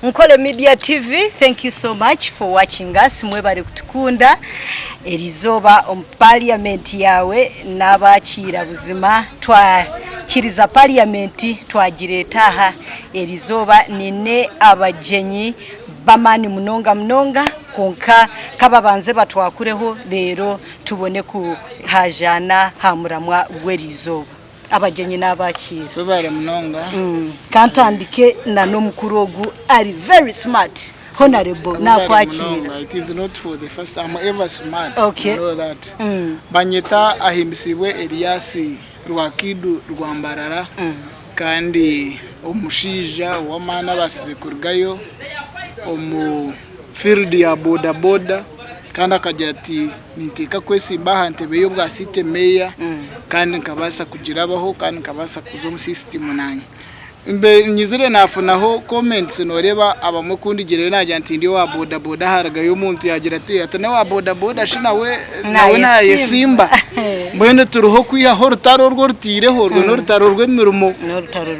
Nkole Media TV, thank you so much for watching us. Mwebare kutukunda. Erizooba omu parliament yawe n'abakiira buzima twakiriza parliament twagireeta aha. Erizooba nine abagyenyi b'amaani munonga munonga kwonka kababanze batwakureho reero tubone kuhajaana ha muramwa gw'erizooba. Abagyenyi n'abakiira. Webare munonga. Kantandike na n'omukuru ogu ari very smart Honourable nakwakiira. It is not for the first I'm ever smart. Okay. You know that. Banyeta Ahimbisibwe Elias Rwakiidu Rwambarara kandi omushaija ow'amaani abaasize kurugayo omu field ya boda boda kandi akagira ati ninteeka kwesimba aha ntebe y'obwa city mayor kandi nkabaasa kugirabaho kandi nkabaasa kuza omu system nanye. Mbe nyizire nafunaho comments noreeba abamwe ku ndigireyo nagira nti ndi owa boda boda harugayo omuntu yagira ati ati n'owa boda boda shi nawe nawe nayesimba. Mbwenu turiho kwihaho orutaro oru orutaireho orwo n'orutaro rw'emirimo.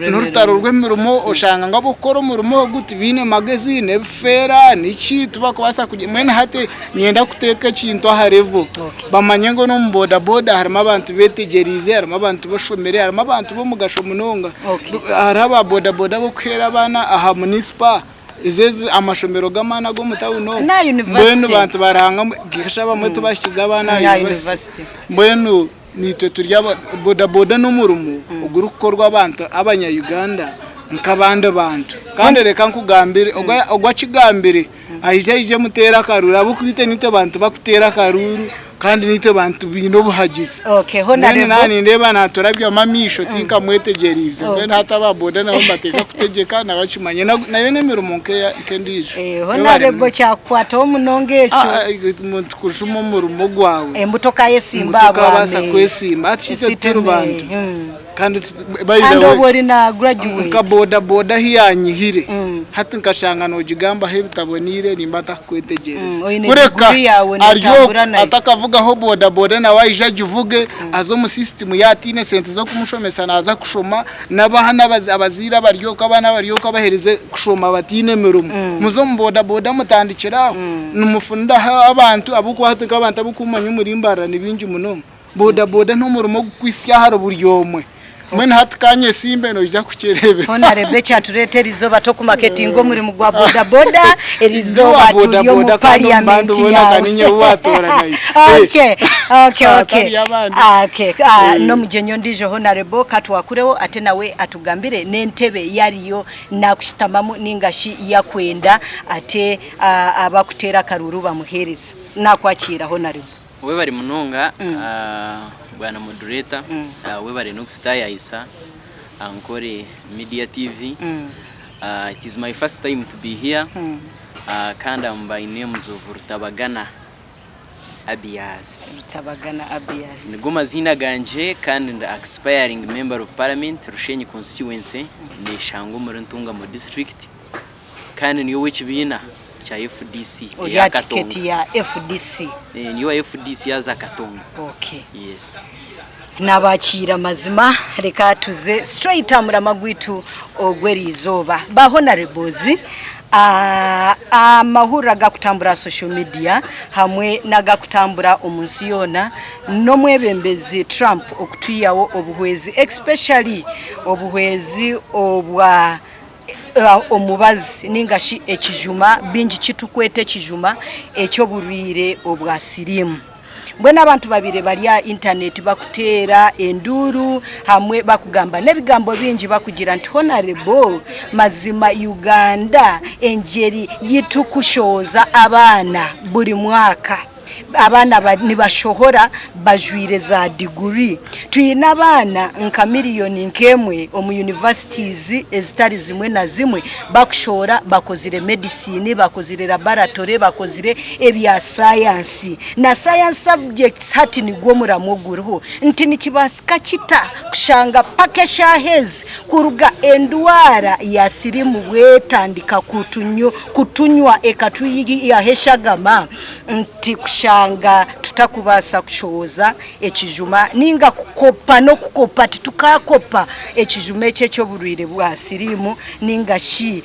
N'orutaro rw'emirimo oshanga ngu ab'okukora omurimo ogu tibaine magezi n'ebifeera niki tibakubaasa kugira mbwenu hati Niinyenda kuteeka ekintu aha level bamanye ngu n'omu boda boda harimu abantu betegyereize, harimu abantu bashomire, harimu abantu b'omugasho munonga. Hariho aba boda boda ab'okuheera abaana aha munispa ezi ezi amashomero g'amaani ag'omu tawuni omu. Mbwenu bantu ba Ruhanga nkashi abamwe tibahikize abaana aha yunivasite. Mbwenu naitwe turi aba boda boda n'omurimo ogurikukorwa abantu abanya Uganda nk'abandi bantu. Kandi reka nkugambire ogwo akigambire. Aije aije muteere akaruuru ahabw'okuba itwe nitwe bantu bakuteera akaruuru kandi nitwe bantu baine obuhagizi. Okay, Mbwenu Honorable. naaba nindeeba naaturabyamu amaisho tinkamwetegyereize. Mbwenu hati aba boda nabo nibateekwa kutegyeka nabo akimanye nayo n'emirimo nk'endiijo. Eh, Honorable kyakukwataho munonga ekyo. Ah, ah, omuntu kujuma omurimo gwawe Embuto okayesimba ngu aha bwa tokabaasa meeya. kwesimba. Hati shi itwe City tituri mayor. bantu. Kandi by Kandi the way, obu ori na graduate. nka boda boda ahu yanyihire hati nkashanga nogigambaho ebitaboneire nimba ntakukwetegyereza. Mm, oine Kureka degree yawe ari notambura okwo nayo. atakavugaho boda boda nawe aije agivuge aze omu system yaaba ataine sente z'okumushomesa naaza kushoma n'abaana abazaire abari okwo abaana abari okwo abaherize kushoma bataine mirimo muze omu boda boda mutandikire aho nimufuniraho abantu ahabw'okuba hati nk'abantu abukumanya omuri Mbarara ni baingi munonga. Boda boda n'omurimo ogukuhitsya ahari buri omwe. Mbwenu hati ka nyesimbe noija kukireebera. Hoona Rebecca atureeta erizooba tokumaketinga omurimo gwa boda boda erizooba Ndi owa turi omu boda boda kandi omu bandi parliament boona ka yaawe. niinye ou waatooranayo. Okay, okay, okay. Hatariyo abandi. Okay, ah, n'omugyenyi ondiijo Honourable katwakureho ate nawe atugambire n'entebe yariyo nakushutamamu ninga shi yakwenda ate ah, abakuteera akaruuru bamuheereze. Nakwakiira Honourable. Webare munonga bwana moderator, webare n'okututayayisa aha Nkore Media TV. It is my first time to be here kandi am by names of Rutabagana Abiaz. Rutabagana Abiaz. Nigo maziina gangye kandi ndi aspiring member of parliament Rushenyi constituency neshangwa omuri Ntungamo district. Kandi niiwe ow'ekibiina kya FDC Ori eya aha Katonga. tiketi ya FDC. Eh, niiwe owa FDC yaza Katonga. Okay. Yes. Nabakiira mazima reka tuze straight aha murama gwaitu ogw'eriizooba. Ba honourables, ah, amahurire agakutambura aha social media hamwe n'agakutambura omu nsi yoona n'omwebembezi Trump okutwihaho obuhwezi especially obuhwezi obwa omubazi ninga shi ekijuma baingi kitukweta ekijuma eky'oburwaire obwa siriimu. Mbwenu abantu babaire bari aha intaneti bakuteera enduuru hamwe bakugamba n'ebigambo bingi bakugira nti Honarebo mazima Uganda engyeri yi tukushohoza abaana buri mwaka. Abaana nibashohora bajwaire za diguri. Twine abaana nka miriyoni nk'emwe omu universities ezitari zimwe na zimwe bakushohora bakozire medicine, bakozire laboratory, bakozire ebya sayansi. Na science subjects hati nigwo muramwa oguriho nti nikibaasika kita kushanga paka eshaaha ezi kuruga endwara ya sirimu bwetandika kutunywa ekatwihaho eshagama. Nti kushanga. Tutakubaasa kushohoza ekijuma nainga kukopa n'okukopa titukakopa ekijuma eki eky'oburwaire bwa siriimu nainga shi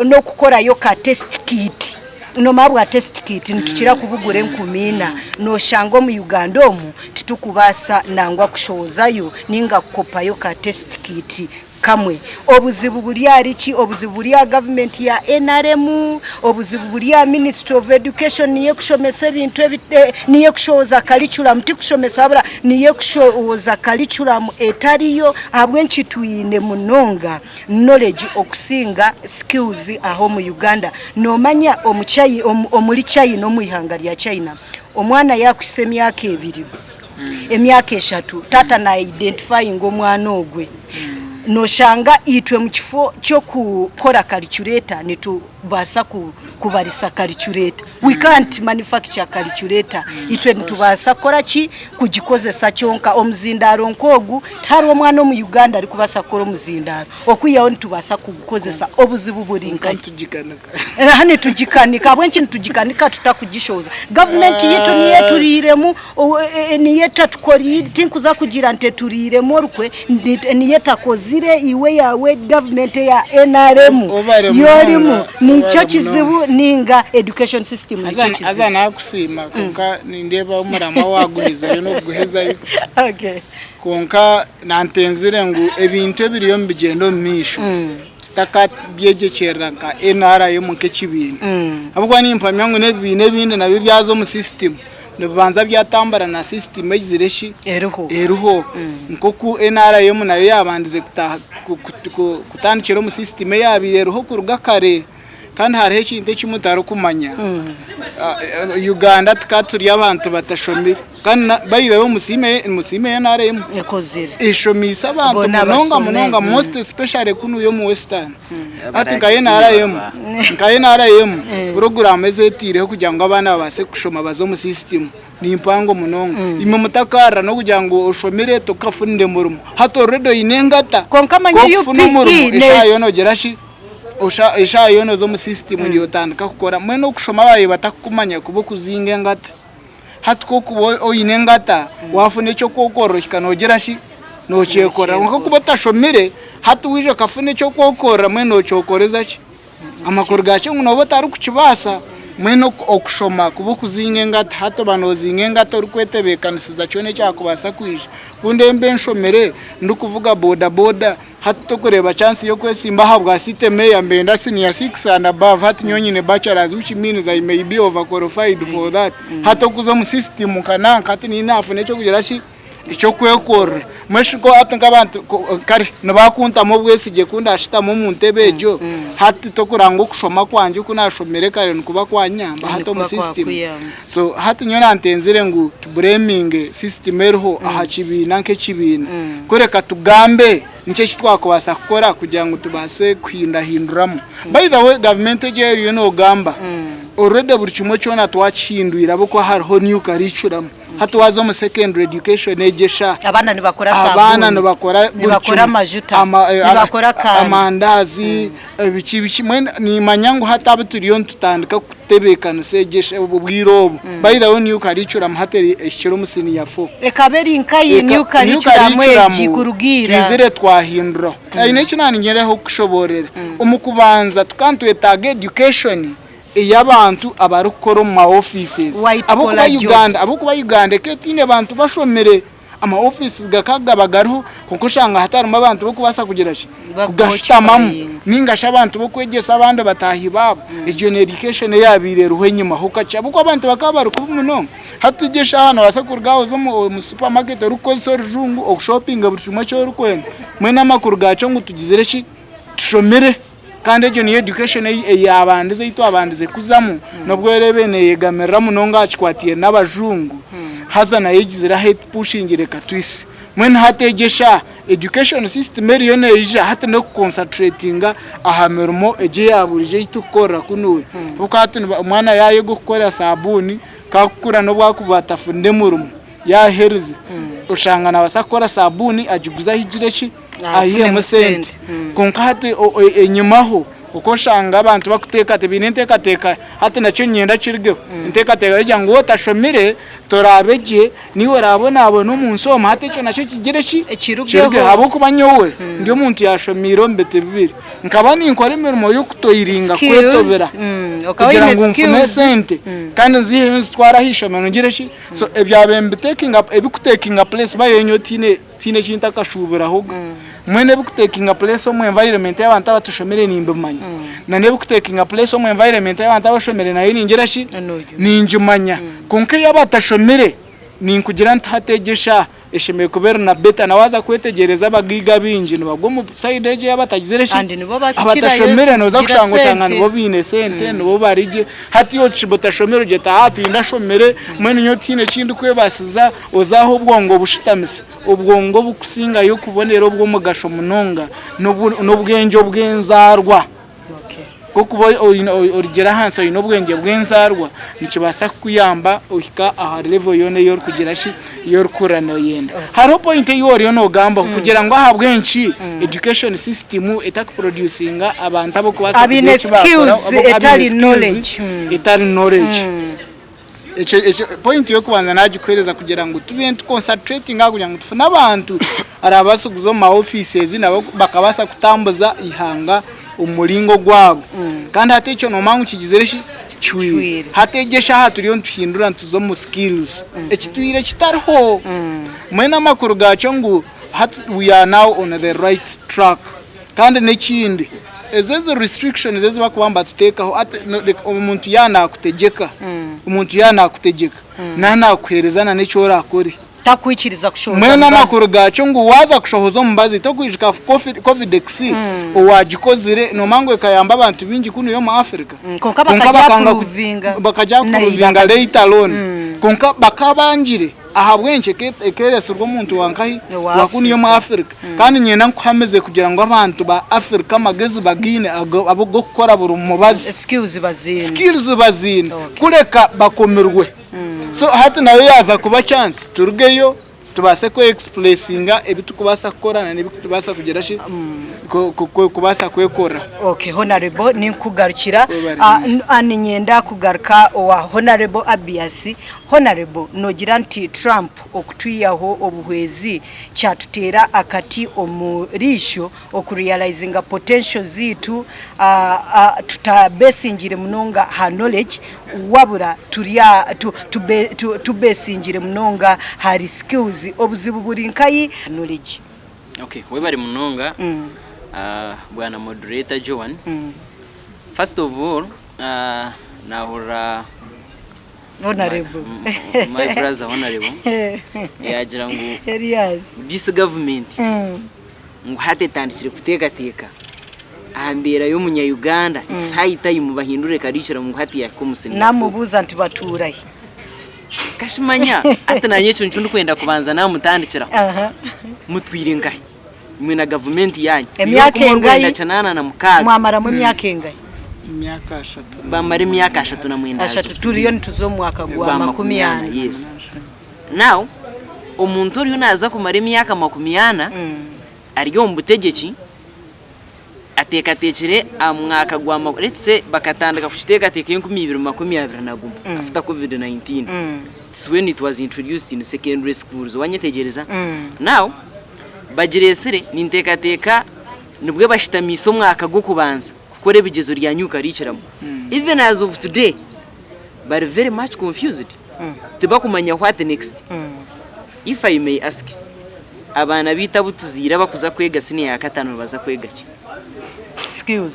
n'okukorayo ka test kit. Noomanya bwa test kit nitukira kubugura enkumiina, nooshanga omu Uganda omu titukubaasa nangwa kushohozayo nainga kukopayo ka test kit kamwe. Obuzibu buri ahari ki? Obuzibu buri aha gavumenti ya nrm, obuzibu buri aha ministry of education niyo ekushomesa ebintu ebi, niyo ekushohoza curriculum, tikushomesa wabura niyo ekushohoza curriculum etariyo, ahabw'enki twine munonga knowledge okusinga skills aha omu Uganda. Noomanya omu China, omuri China omu ihanga rya China, omwana yaakuhitsya emyaka ebiri, emyaka eshatu taata na identifyinga omwana ogwe noshanga itwe mu kifo ky'okukora calculator nitubaasa kubarisa calculator we can't manufacture calculator itwe nitubaasa kukora ki kugikozesa kyonka omuzindaaro nk'ogu tihariho omwana omu Uganda arikubaasa kukora omuzindaaro okwihaho nitubaasa kugukozesa obuzibu buri nkahi. Aha nitugikanika. Ahabw'enki nitugikanika tutakugishohoza? Gavumenti yaitu niyo eturiiremu, niyo etatukoriire, tinkuza kugira nti eturiiremu orukwe, niyo etakozire iwe yaawe gavumenti eya NRM y'orimu nikyo kizibu ninga education system nikyo kizibu. Haza nakusiima kwonka nindeeba omuramwa waaguhezayo n'okuguhezayo. Kwonka nantenzire ngu ebintu ebiriyo nibigyenda omu maisho. Tutakabyegyekyerera nka NRM nk'ekibiina ahabw'okuba nimpamya ngu n'ebibiina ebindi nabyo byaza omu system nibibanza byatambura na system egizire ki Eriho. eriho nk'oku NRM nayo yabandize kutandikira omu system eyabaire eriho kuruga kare kandi hariho ekintu eki mutarikumanya Uganda tukaba turi abantu batashomire. Kandi by the way musiime musiime NRM Ekozire. eshomiise abantu Boona munonga bashome. munonga most especially kunuya omu western. Hati nka Abaragisiime NRM baba. nka NRM puroguramu ezi eteireho kugira ngu abaana babaase kushoma baze omu system ni mpango munonga. Imwe mutakarira n'okugira ngu oshomire tokafunire murimo. Hati already oine engata Kwonka manya ku okufuna UPE omurimo ne- eshaaha yoona ogira shi? Osha eshaaha yoona oza omu system otandika kukora. Mbwenu okushoma baabaire batakukumanya kuba okuzinga engata. Hati ku orikuba oine engata, waafuna eky'okwokorera ohika noogira ki? Nookyekorera. Kwonka ku orikuba otashomire, hati waija okafuna eky'okwokorera mbwenu nookyokoreza ki? Amakuru gaakyo ngu nooba otarikukibaasa. Mbwenu okushoma kuba okuzinga engata, hati oba noozinga engata orikwetebeekanisiza kyona ekyakubaasa kwija. Ku ndemba enshomire ndikuvuga bodaboda, Hati tokureeba chance y'okwesimba ahabwa city mayor mbenda senior 6 and above hati nyowe nyine bachelors which means I may be over qualified for that hati okuza omu system nka nanka hati niinya nafuna ekyokugira ki ekyokwekorera mbwenu shi hati nk'abantu kare nibakuntamu obwesigye ku ndashutama omu ntebe egyo hati tokureba ngu okushoma kwangye oku nashomire kare nikuba kwanyamba hati omu Nikuba system kwakuyamba. So hati nyowe nantenzire ngu tubureminge system eriho aha kibiina nk'ekibiina kureka tugambe niki eki twakubaasa kukora kugira ngu tubaase kuhindahinduramu. By the way gavumenti egi eriyo nogamba already buri kimwe kyona twakihindwire ahabw'okuba hariho new curriculum. Hati waaza omu secondary education egyesha Abaana nibakora abaana sabuuni, nibakora buri nibakora kimwe. amajuta, Ama- eh, nibakora kaani. amandazi biki biki mbwenu nimanya ngu hati abu turiyo nitutandika Tebeekanisa egyo obwire obu. By the way new curriculum hati ehikire omu senior four. Ekaba eri nkahi new curriculum egi kuruga ira? Twizire twahinduraho. Haine eki naninyereho kukushoboororera. Omu kubanza tukaba nitwetaaga education ey'abantu abarikukora omu ma offices. White Ahabw'okuba collar jobs. Uganda ahabw'okuba Uganda ekaba etaine bantu bashomire. Ama offices gakaba gaba gariho kwonka oshanga hatarimu abantu b'okubaasa kugira ki? Kugashutamamu ninga shi abantu b'okwegyesa abandi bataahi baabo. Egyo ni education eyaabaire eriho enyimaho kakye ahabw'okuba abantu bakaba bari kubi munonga. Hati gye eshaaha noobaasa kuruga aha oze omu supermarket orikukozesa orujungu oshopinge buri kimwe eki orikwenda. Mbwenu amakuru gaakyo ngu tugizire ki? Tushomire. Kandi egyo niyo education eyabandize ei twabandize kuzamu nobwo oreebe neyegamirira munonga aha kikwataine n'abajungu haza nayo egizire ahu etupushingire ekatwisa. Mbwenu hati egyo eshaaha education system eriyo neija hati n'okuconcentratinga aha mirimo egyo eya buriijo ei turikukorera kunuuya. Ahabw'okuba hati omwana yaayega okukora sabuuni ku akukura n'obu akuba atafunire murimo yaaherize oshanga naabaasa kukora sabuuni agiguze ahigire ki? Aihemu sente. Kwonka hati enyimaho Oku oshanga abantu bakuteekateeka baine enteekateeka hati nakyo niinyenda kirugeho. Enteekateeka y'okugira ngu waaba otashomire toraabe gye, niiwe oraabonabona omu nsi omu hati ekyo nakyo kigire ki? Kirugeho. Ahabw'okuba nyowe ndi omuntu yaashomiire omu biti bibiri. Nkaba ninkora emirimo y'okutoyiringa Skills, kwetobera okaba kugira oine ngu nfune skills. esente kandi nziiheyo nzitware aha ishomero ngire ki? So ebyabaire nibitekinga ebikutekinga place bayo nyowe tihaine tihaine eki ntakashuubirahoga. Mbwenu ebikutekinga place omu environment y'abantu abatashomire nimbimanya. Na n'ebikutekinga place omu environment y'abantu abashomire nayo ningira ki? Ningimanya. Kwonka ey'abatashomire ninkugira nti hati egi eshaaha eshemereire kuba eri na better. Na waaza kwetegyereza abagaiga abaingi nibagwa omu side egyo ey'abatagizire ki? And nibo bakukirayo Abatashomire nooza kugira kushanga oshanga sente. nibo baine sente, nibo bari gye. Hati iwe otashomire ogira oti haa tindashomire mbwenu nyowe tihaine eki ndikwebaasiza, oze aho obwongo bushutamise. Obwongo obukusingayo kubonera obw'omugasho munonga n'obwengye obw'enzaarwa. Ku orikuba orugire ahansi oine obwengye bw'enzaarwa, nikibaasa kukuyamba ohika aha level yoona ei orikugira ki, ei orikuhurira nooyenda. Hariho point ei oriyo noogambaho kugira ngu ahabw'enki education system etakuproducinga abantu abarikubaasa kugira Abaine eki baakora, skills abaine etari skills knowledge. etari knowledge. Ekyo ekyo point y'okubanza nagikuhereza kugira ngu tube nitu concentratinga aha kugira ngu tufune abantu arabaasa kuza omu ma offices nabo bakabaasa kutambuza eihanga omu muringo gwabo. Kandi hati ekyo noomanya ngu kigizire ki? Kihwire. Kihwire. Hati egi eshaaha turiyo nituhindura nituza omu skills ekitwire kitariho. Mbwenu amakuru gaakyo ngu hati we are now on the right track. Kandi n'ekindi ezo ezi restrictions ezi barikuba nibatutekaho hati omuntu yaaba nakutegyeka, omuntu yaaba nakutegyeka naaba nakuheereza na n'eki orakore. Takwikiriza kushohoza Mbwenu omubazi. amakuru gaakyo ngu waaza kushohoza omubazi tokwijuka Covidex owagikozire noomanya ngu ekayamba abantu baingi kunu omu Africa. Kwonka Kwonka bakanga ku- bakagyapuruvinga. bakagyapuruvinga later on. Kwonka bakabangire. Ahabw'enki ekeeretsirwe omuntu wa nkahi? Owa Wa kunu omu Afrika. Afrika. Kandi niinyenda nkuhamize kugira ngu abantu ba Afrika amagezi bagaine ag'okukora buri mubazi. Skills baziine. Skills baziine Okay. kureka bakomirwe. So hati nayo yaaza kuba chance turugeyo tubaase kwe expressinga ebi turikubaasa kukora na n'ebi turikubaasa kugira ki? Kubaasa kwekorera. Okay Honourable ninkugarukira Webare Ah, munonga. ah, niinyenda kugaruka owa Honourable Abias. Honourable noogira nti Trump okutwihaho obuhwezi kyatuteera akati omu riisho okurealizinga potential zaitu tutabesingire munonga aha knowledge wabura tubesingire munonga ahari skills obuzibu buri nkahi? Knowledge. Okay, webare munonga bwana moderator Joan. First of all, nahurira Honorable. My brother Honorable yaagira ngu Elias. this government ngu hati etandikire kuteekateeka aha mbeera y'omunya Uganda it's high time bahindure curriculum ngu hati yahika omu senior four. Namubuuza nti batuura hi? Kashimanya hati nanye ekyo nikyo ndikwenda kubanza namutandikiraho. Mutwire nkahi? Imwe na gavumenti yaanyu. Emyaka Orwenda engahi? kinaana na mukaaga. Mwamaramu emyaka engahi? Emyaka ashatu. Bamara emyaka ashatu na mwenda. Ashatu turiyo nituza omu mwaka gwa 40. Yes. Now, omuntu oriyo naaza kumara emyaka 40 ari omu butegyeki ateekateekire aha mwaka gwa let's say bakatandika kukiteekateeka 2021 after covid 19 it's when it was introduced in secondary schools wanyetegyereza? Now bagireetsire ninteekateeka nibwe bashutamiise omwaka gw'okubanza kukora ebigyezo rya new curriculum even as of today bari very much confused tibakumanya what next if I may ask abaana baitu abu tuzaire abakuza kwega siniya ya kataano nibaza kwega ki? Skills.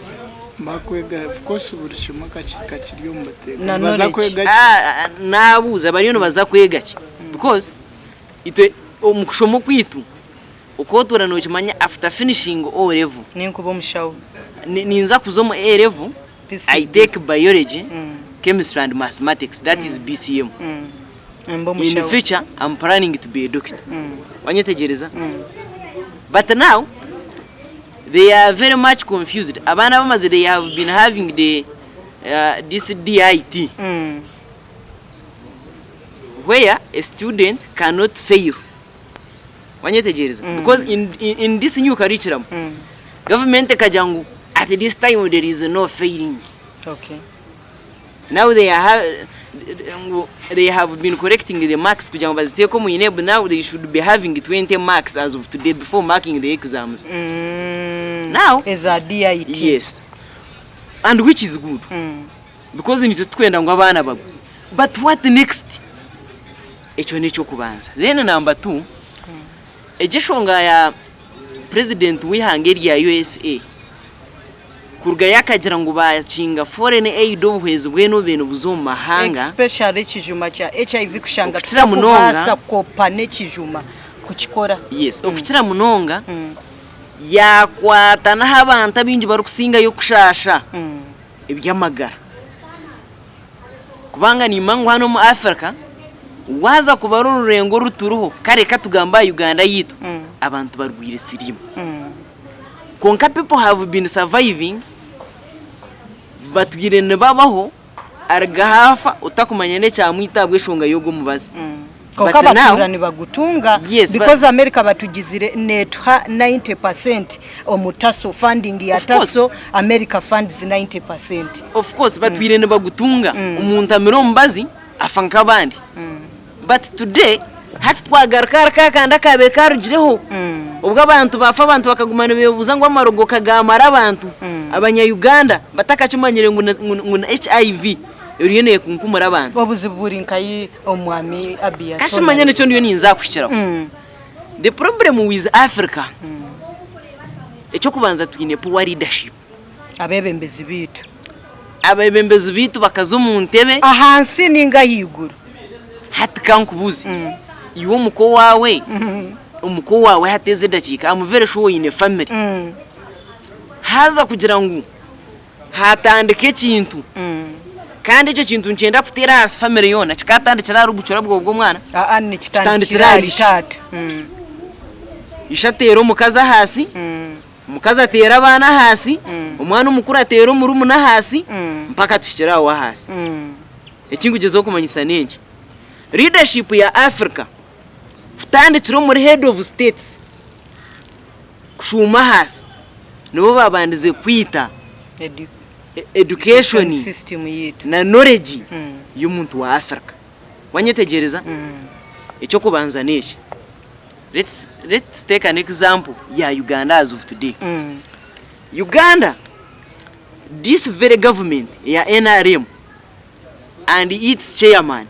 Bakwega of course buri kimwe kakiri omu buteeka. Na Nibaza knowledge. kwega ki? Ah, naabuuza bariyo nibaza kwega ki? Because itwe omu kushoma okwaitu okwotuura nookimanya after finishing O level Ninkuba omushaho. ninza kuza omu A level I PCB. take biology, chemistry and mathematics that is BCM. Mbe In omushaho. future I'm planning to be a doctor. Wanyetegyereza? But now they are very much confused. Abaana abamaze they have been having the this DIT where a student cannot fail. Wanyetegyereza? Because in this new curriculum, government ekagira ngu At this time there is no failing. Okay. Now they are ngu they have been collecting the marks kugira ngu baziteeke omu UNEB now they should be having 20 marks as of today before marking the exams. Now Eza DIT. yes and which is good because nitwe tukwenda ngu abaana bagwe but what next? Ekyo n'ekyokubanza. Then number two Egyo eshonga ya Purezidenti w'eihanga erya USA kurugayo akagira ngu baakinga foreign aid obuhwezi bwena obubaire nibuza omu mahanga. Especially ekijuma kya HIV kushanga Okukira munonga. tutakubaasa kukopa n'ekijuma kukikora. Yes, okukira munonga yaakwata n'ahu abantu abaingi barikusingayo kushaasha eby'amagara. Kubanga nimanya ngu hanu omu Africa waaza kubara orurengo oru turiho, kare ka tugambe aha Uganda yaitu, abantu barwaire siriimu. Kwonka people have been surviving, batwire nibabaho, arugaho afa otakumanya n'ekyamwita ahabw'enshonga y'ogwo omubazi. Kwonka But now, batuura nibagutunga Yes, but- because America batugizire netuha 90% omu taso funding ya Of course. taso America funds 90%. Of course batwire nibagutunga omuntu amira omubazi afa nk'abandi but today hati twagaruka ahari kakandi akabaire karugireho obwo abantu baafa abantu bakaguma nibebuuza ngu amarogo kagamara abantu abanya Uganda batakakimanyire ngu na- ngu ngu na HIV eriyo nekunkumura abantu. Obuzibu buri nkahi omwami Abiya Kashimanya nikyo ndiyo ninza kuhikiraho. The problem with Africa ekyokubanza twine poor leadership. Abebembezi baitu. Abebembezi baitu bakaza omu ntebe. Ahansi ninga ahaiguru. Hati kankubuuze, iwe omuka owaawe, omuka owaawe hati ezi edakiika, am very sure oine family, haaza kugira ngu haatandika ekintu kandi ekyo kintu nikyenda kuteera ahansi family yoona, kikaatandikira ahari bucura bwawe bw'omwana? Aa Kitandikira nikitandikira ahari ahari ishe. taata. Ishe ateera omukazi ahansi, omukazi ateera abaana ahansi, omwana omukuru ateera omurumuna ahansi, mpaka tuhikire aho ahansi. Eki nkugyezaho kumanyisa n'enki? Leadership ya Africa kutandikira omuri head of states kushuuma ahansi nibo baabandize kwita education System yaitu. na knowledge y'omuntu wa Africa. Wanyetegyereza? Eky'okubanza n'eki, let's, let's take an example ya Uganda as of today. Uganda, this very government eya NRM and its chairman,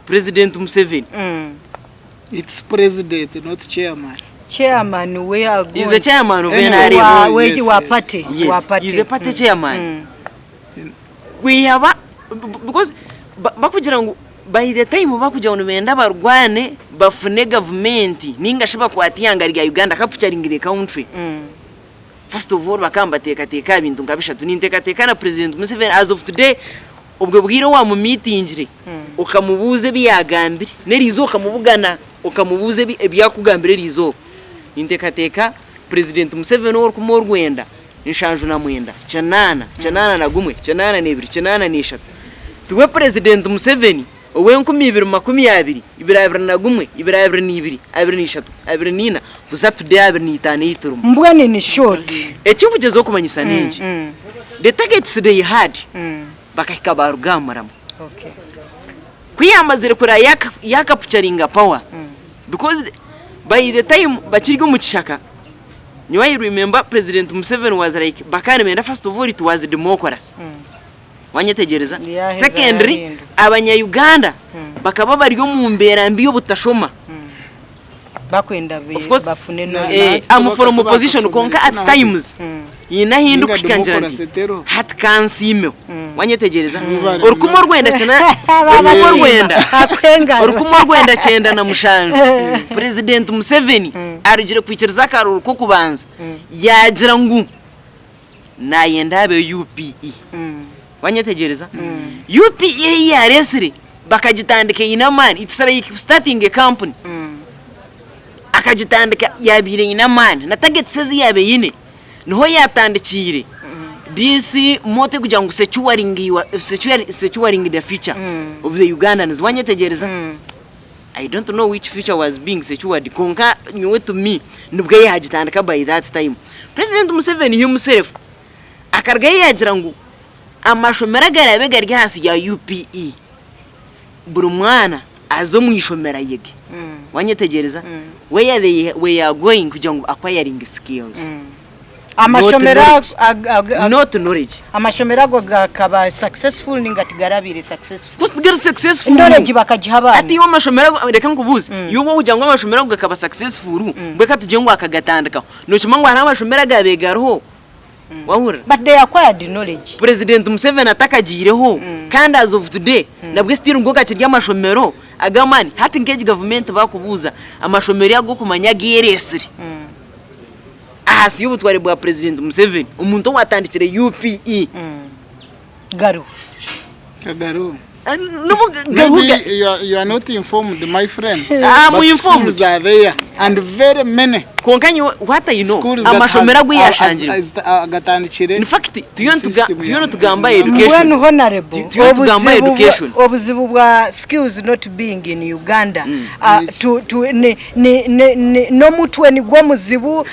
President Museveni, Its president not chairman. Chairman we is a chairman of Anyway, NRM. wa, Oh, we, yes, wa yes. party Yes, wa party. he's a party chairman. Kwihaba because bakugira ngu by the time bakugira ngu nibenda barwane bafune gavumenti ninga shi bakwate ihanga rya Uganda capturing the country. First of all bakaba nibateekateeka aha bintu nka bishatu. Ninteekateeka na President Museveni as of today obwo bwire owamumiitingire okamubuuza ebi yaagambire n'eriizooba okamubugana okamubuuza ebi ebi akugambire eriizooba. Ninteekateeka President Museveni ow'orukumi orwenda 79, kinaana, kinaana na gumwe, kinaana n'ebiri, kinaana n'eshatu tiwe President Museveni ow'e 2020, 2021, 2022, 23, 24 kuza today 25 ei turimu. Mbwenu in short. Eki nkugyezaho kumanyisa n'enki? The targets they had bakahika baaruga aha muramo. Ku yaamazire kureba yaakapucharinga power because by the time bakiri omu kishaka, nyowe I remember President Museveni was like bakaba nibenda first of all it was democracy. Wanyetegyereza? Yaheza Secondly, yahinduka. abanya Uganda bakaba bari omu mbeera mbi y'obutashoma. Bakwenda Of course, bafune Na- no. Eh, hati I'm from opposition tibakashomire kwonka at hati. times hiine ahu Ninga ndikuhika ngira nti democracy teriho. hati kansiimeho. Wanyetegyereza? Bari Orukumu orwenda kyena orukumu orwenda Akwengana. 1997 President Museveni arugire kwikiriza akaruru k'okubanza yaagira ngu naayenda habeho UPE. Wanyetegyereza? UPE ei yaareetsire bakagitandika eine amaani, it's like starting a company. Akagitandika yaabaire eine amaani na targets ezi yaabaire eine niho yaatandikiire this motto erikugira ngu securing your, securing the future of the Ugandans. Wanyetegyereza? I don't know which future was being secured kwonka nyowe to me nibwo yaagitandika by that time. President Museveni himself. Akarugayo yaagira ngu amashomero agaraabe gari ahansi ya UPE, buri mwana aze omu ishomero ayege. Wanyetegyereza? Where they we are going kugira ngu acquiring skills. Not Amashomero knowledge. ag- ag- ag- Not knowledge. amashomero ago gakaba successful ninga tigarabaire successful? Of course tigari successful. Knowledge bakagiha Hati abaana. iwe amashomero ago, reka nkubuuze, iwe wogira ngu amashomero ago gakaba successful, mbwenu ka tugire ngu akagatandikaho, nokimanya ngu hariho amashomero agaabaire gariho Wahurira? But they acquired knowledge. President Museveni atakagiireho kandi as of today nabwe still ngu gakiri amashomero ag'amaani. Hati nk'egi gavumenti bakubuuza amashomero ag'okumanya ageeresire ahansi y'obutware bwa President Museveni omuntu owatandikire UPE. Gariho. Gariho. N'obu gariho Maybe ga- you are not informed my friend. I'm But informed. schools are there and very many Kwonka nyowe what I know schools that amashomero has- agu yashangirwe. agatandikire In fact turiyo nituga- system turiyo ya- nitugamba ya- education. Mbwenu honorable, Turiyo nitugamba obuzibu bwa- education. obuzibu bwa skills not being in Uganda tu, tu, ni, ni, ni, ni, n'omutwe nigwo muzibu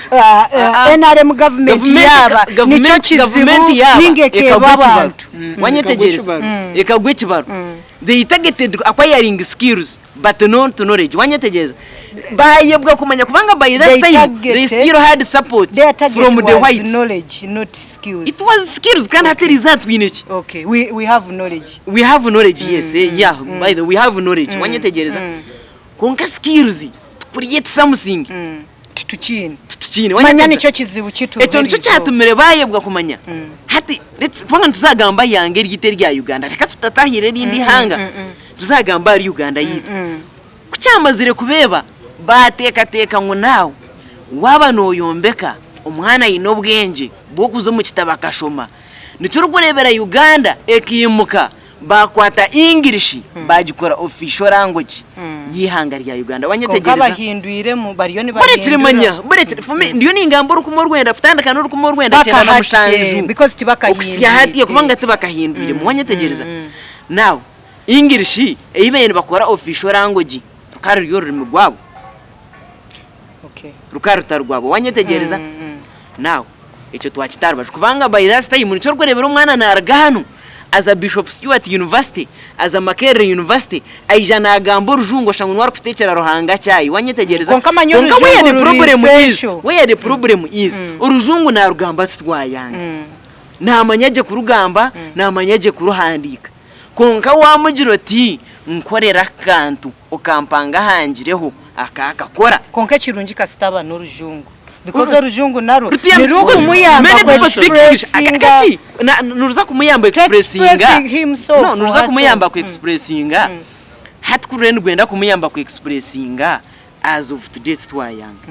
NRM government Gavumenti- yaaba gavumenti- nikyo kizibu gavumenti yaaba ninga ekeeba ekagwa ekibaro. abantu. Wanyetegereza? Ekagwa Ekagwa ekibaro. They targeted acquiring skills but not knowledge. Wanyetegereza? Bayebwa kumanya kubanga by that They time they targeted- still had support Their target from the was whites. knowledge, not skills. It was skills kandi hati eriizooba twine ki? Okay, we have knowledge. We have knowledge yes, eh, yeah, by the we have knowledge. Wanyetegereza? Kwonka skills to create something Titukiine. titukiine. Manya Wanyetegereza? nikyo kizibu kitu. Ekyo nikyo kyatumire bayebwa kumanya. Hati let's kubanga nituzagamba eihanga eryaitu erya Uganda reka tutatahirira erindi ihanga tuzagamba ahari Uganda yaitu. Ku kyamazire kubeeba baateekateeka ngu naawe waaba nooyombeka omwana aine obwengye bw'okuza omu kitabo akashoma nikyo orikureebera Uganda ekaimuka Baakwata English baagikora official language y'eihanga rya Uganda. Kwonka Wanyetegyereza? abahindwiremu bariyo Murekire nibahindura. manya, murekire. For me, ndiyo ningamba orukumi orwenda kutandika n'orukumi orwenda kyenda na Bakahati, mushanju. because Okuhitsya hatiya tibakahindwire. kubanga tibakahindwiremu. Wanyetegyereza? Now, English ei baabaire nibakora official language rukaba ruri orurimi rwabo. Okay. Rukaba rutari rwabo. Wanyetegyereza? Now, ekyo twakita aha rubaju kubanga by that time nikyo orikureebera omwana naaruga hanu aza Bishop Stuart University, aza Makerere University, aija naagamba orujungu oshanga niwe arikuteekyera Ruhanga chai. Wanyetegyereza? Kwonka manya Kwonka where the orujungu ruri problem is, essential. where the problem is, orujungu naarugamba titwayanga. Naamanya gye kurugamba, naamanya gye kuruhandiika. Kwonka waamugira oti, Nkorera akantu okampanga ahangireho, akaakakora. Kwonka ekirungi kasita aba n'orujungu. Because orujungu narwo Rutuyamba nirukumuyamba many ku people speak English. expressinga Akashi na- nuruza kumuyamba to express expressinga. himself No, or nuruza herself. kumuyamba ku expressinga. Hati ku ruriyo nirwenda kumuyamba ku expressinga as of today titwayanga.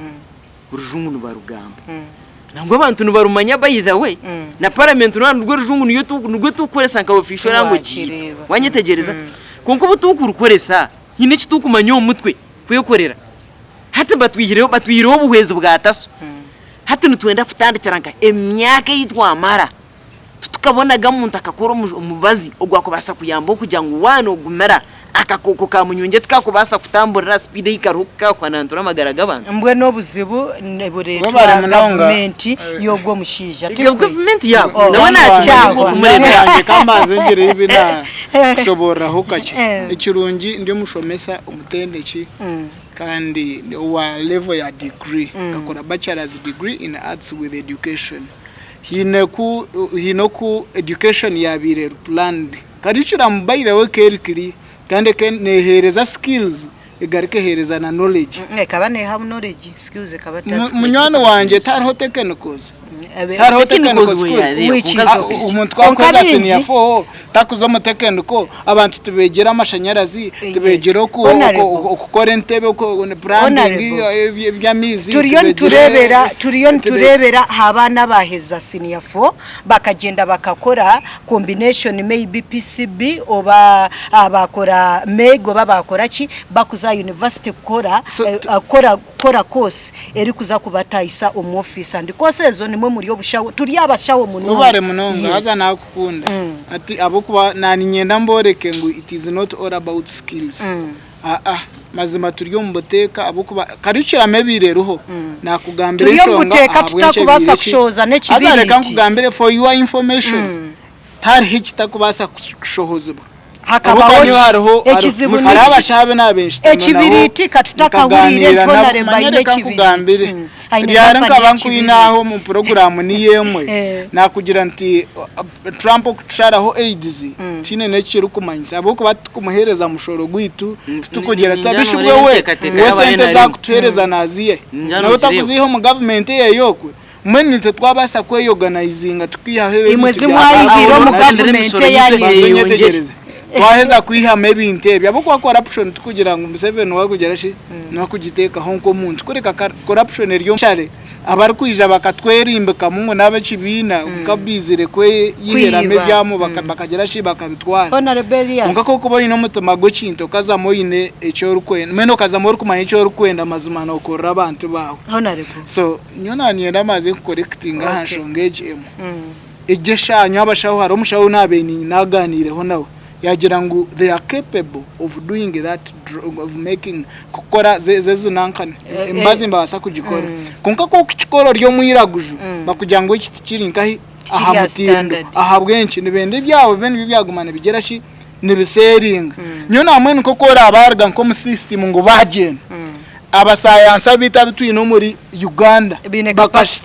Orujungu nibarugamba. Nangwa abantu nibarumanya by the way. Na parliament na nirwo rujungu niyo tu nirwo tukukoresa nka official language yitu. Wakireeba. Wanyetegyereza? Kwonka obu tukurukoresa hiine eki tukumanya omu mutwe kwekorera. Hati batwihireho batwihireho obuhwezi bwa taso. Hati nitwenda kutandikira nka emyaka ei twamara titukabonaga muntu akakora omubazi ogwakubaasa kuyamba okugira ngu waaba noogumira akakooko ka munyungye tikakubaasa kutamburira aha sipiidi ei kariho kukakuhanantura amagara g'abantu. Mbwenu obuzibu nibureetwa Webare munonga. gavumenti y'ogwo omushaija tikwe? Gavumenti yaabo Oh, nawe naakimanya kyahwa. okumureebera. Munywani wangye ka mbanze ngire ebi naakushoboororaho kakye. Eh. Ekirungi ndi omushomesa omutendeki. Kandi owa level ya degree, nkakora bachelor's degree in arts with education. Haine ku haine oku education yabaire eri planned. Curriculum by the way ekaba eri clear kandi ekaba neheereza skills egaruka eheereza na knowledge. Ekaba neeha knowledge, skills ekaba Munywani wangye tihariho technicals. Tihariho technical schools. Omuntu ku arikuheza senior four takuza omu technical, abantu tibegyera amashanyarazi, tibegyera okukora entebe, plumbing, eby'amaizi. Turiyo nitureebera turiyo nitureebera aha baana abaaheza senior four bakagyenda bakakora combination maybe PCB oba baakora MEG oba baakora ki bakuza aha university kukora kukora course erikuza kubatahisa omu ofiisi and course ezo nimwe muri obushaho turi abashaho munonga. Webare munonga Yes. haza nakukunda hati ahabwokuba naninyenda mboreke ngu it is not all about skills aa. Mazima turi omu buteeka ahabw'okuba curriculum ebaire eriho nakugambira Turi omu enshonga buteeka ahabw'enki tutakubaasa ebaire eki. kushohoza Haza reka n'ekibiriiti. nkugambire for your information tihariho ekitakubaasa kushohozibwa. Hakabaho Ahabw'okuba ki? niho hariho Ekizibu hariho niki? abashaho abu naaba nshutami nabo Ekibiriiti katutakahuriire nkaganiira nti nabo Honorable manya aine reka ekibiriiti. nkugambire Aine ryari kampani nkaba y'ekibiriiti. nkwine aho omu puroguraamu niyo emwe nakugira nti Trump okutusharaho AIDS tihaine n'ekirikumanyisa ahabw'okuba titukumuheereza mushoro gwaitu titukugira tuta Ningira bishi nooreeba bwe we enteekateeka we y'aba sente NRM. ezi arikutuheereza naaziiha he? Ningira Nawe noogireeba. otakuziiha omu gavumenti eye okwe? Mbwenu itwe twabaasa kweyoganaizinga tukaihaho Imwe ebintu ezi bya mwayihiire omu Aho gavumenti emisoro eya yaitu Banza eyeyongyere. onyetegereze. Twaheza kwihamu ebintu ebyo ahabw'okuba corruption tikugira ngu Museveni niwe arikugira ki? Niwe arikugiteekaho nk'omuntu kureka corruption eri omu Abarikwija bakatwerimbikamu ngu n'ab'ekibiina kwonka baizire kweyihiramu Kwiba. ebyabo bakagira shi bakabitwara. Honourable Elias. Kwonka ku orikuba oine omutima gw'ekintu okazamu oine eki orikwenda, mbwenu okazamu orikumanya eki orikwenda mazima nookorera abantu baawe. Honourable. So nyowe naaniinyenda mbanze nkukorekitinge aha Okay. nshonga egi emwe. Egyo eshaaha nyowe abashaho hariho omushaho ou naabaire naagaaniireho nawe yaagira ngu they are capable of doing that of making kukora ezi nankani emibazi nibabaasa kugikora kwonka ku orikukikora ori omwiraguju bakugira ngu eki tikiri nkahi aha mutindo ahabw'enki nibenda ebyabo bibe nibyo byaguma nibigira ki nibiseeringa nyowe nambwenu nk'oku oraabe aruga nk'omu system ngu baagyenda Abasayansi abaitu abu twine omuri Uganda Baine capacity.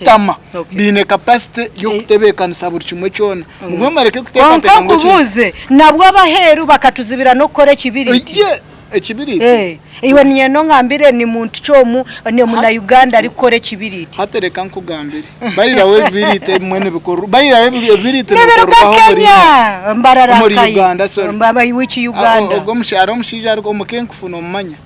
bakashutama Okay. baine capacity y'okutebeekanisa buri kimwe kyona. Mugwe mureke Kwonka kuteekateeka ngu eki- nkubuuze, nabwo abaheeru bakatuzibira n'okukora ekibiriiti? Ye, ekibiriiti? Eh, iwe niinyenda ongambire ni muntu ki omu ni omunauganda arikukora ekibiriiti? Hati reka nkugambire. Bairaho ebibiriiti ebimwe nibikorwa bairaho ebibiriiti Nibiruga nibikorwaho omuri Kenya! Mbarara omuri nkahi? Uganda sorry. Mba- which Uganda? Ogwo hariho omushaija ari omukenkufu nomumanya?